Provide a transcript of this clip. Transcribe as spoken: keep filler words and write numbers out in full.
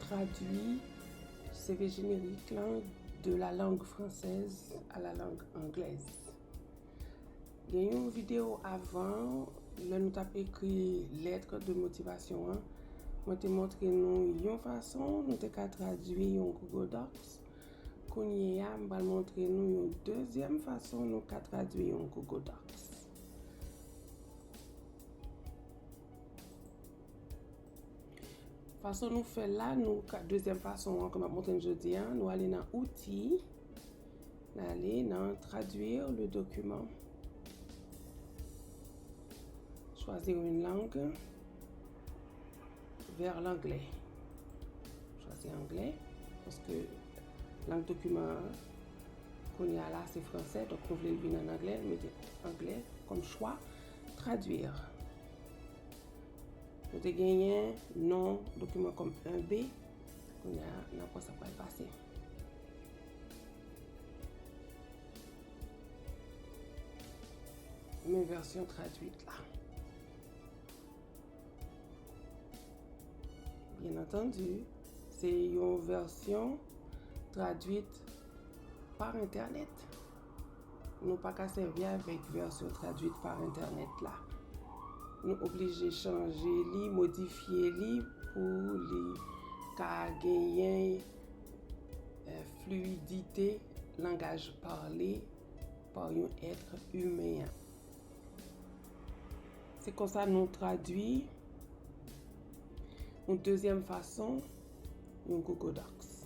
Tradui C V jenerik lan de la langue française à la langue anglaise. Gen yon videyo avan, lè nou t ap ekri lettre de motivation an, mwen te montre nou yon fason nou te ka tradui yon Google Docs. Kounye a, m pral montre nou yon dezyèm fason nou ka tradui yon Google Docs. Fason nou fè la, nou ka, dezyèm fason an ke m ap montre n jodi a, nou ale nan outil, n ale nan traduire le document. Choisir une langue vers l'anglais. Chwazi anglè, paske lang dokiman an, kounye a la, se fransè, donk nou vle l vin an anglè, nou mete anglè kòm chwa, traduire. Nou te genyen non dokiman kòm un B, kounye a, n ap wè sa pral pase. Men vèsyon tradwit la. Byen antandi, se yon vèsyon tradwit par entènèt. Nou pa ka sèvi avèk vèsyon tradwit par entènèt la. Nou oblije chanje li, modifye li pou li ka genyen, eh, fluidite langaj pale pa yon èt imen an. Se konsa nou tradui yon dezyèm fason yon Google Docs.